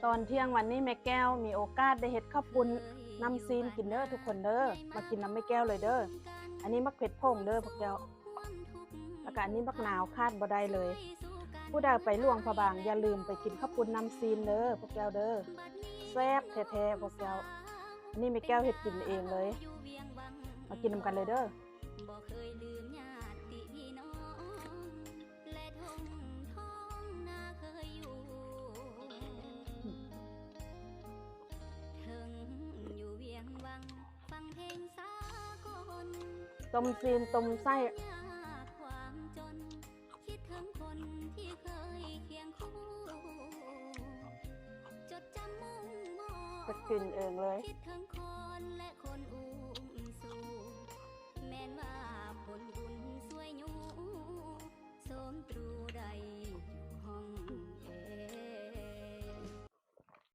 ຕອນທ່ຽງວັນນີ້ແມ່ແກ້ວມີໂອກາດໄດ້ເຮັດເຂົ້າປຸ້ນນ້ຳຊີ້ນກິນເດີທຸກຄົນເດີ. ມາກິນນຳແມ່ແກ້ວເລີຍເດີ. ອັນນີ້ໝາກເຜັດຜົງເດີພວກເຈົ້າ. ແລ້ວກະອັນນີ້ບັກນາວຂາດບໍ່ໄດ້ເລີຍ. ຜູ້ໃດໄປຫຼວງພະບາງຢ່າລືມໄປກິນເຂົ້າປຸ້ນນ້ຳຊີ້ນເດີພວກເຈົ້າເດີ. ແຊບແທ້ໆພວກເຈົ້າ. ອັນນີ້ແມ່ແກ້ວເຮັດກິນເອງເລີຍ. ມາກິນນຳກັນເລີຍເດີ. ບໍ່ເຄີຍລືມຍາດຕິພີ່ນ້ອງ ແລະທົ່ງທອງນາເຄີຍຢູ່ ເຖິງຢູ່ວຽງວັງ ຟັງເພງສາກົນ ຕົ້ມຊີ້ນຕົ້ມໄສ້ ຍາກຄວາມຈົນ ຄິດເຖິງຄົນທີ່ເຄີຍຄຽງຄູ່ ຈົດຈຳມຸ່ງມອງ ກໍກິນເອງເລີຍ ຄິດເຖິງຄົນ ແລະຄົນອຸ້ມຊູ ແມ່ນວ່າຜົນບຸນຊ່ວຍຍູ້ ໂສມຕຣູໄດ້ຢູ່ຫ້ອງ